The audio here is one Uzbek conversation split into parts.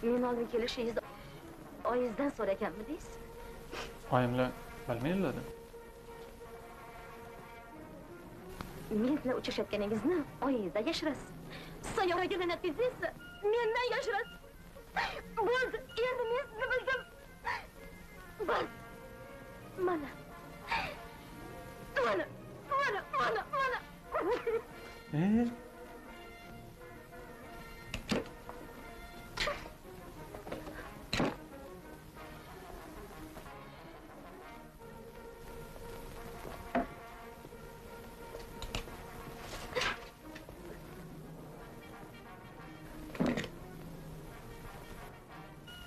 Men oldin kelishingizni oyingizdan so'raganmidingiz? Oyimlar bilmaydilar. Men bilan uchrashayotganingizni oyingizdan yashirasiz. Sayyoraga la'nat esa mendan yashirasiz. Bo'ldi, endi men sizni bildim. Bas. Mana. Mana, mana, mana, mana.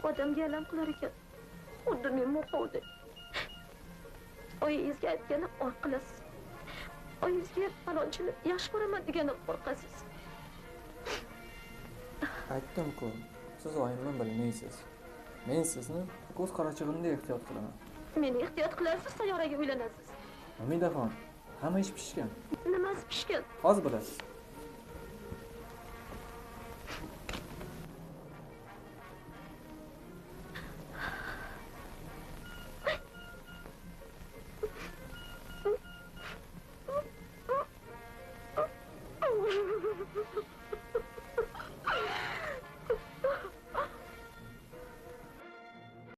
Odamga alam qilar ekan. Xuddi men mo'qovdek. Oyingizga aytgani or qilasiz. Oyingizga falonchini yaxshi ko'raman degani qo'rqasiz. Aytdim-ku, siz oyimni bilmaysiz. Men sizni ko'z qarachig'imdek ehtiyot qilaman. Meni ehtiyot qilasiz, sayyoraga uylanasiz. Umidaxon, hamma ish pishgan. Nimasi pishgan? Hozir bilasiz.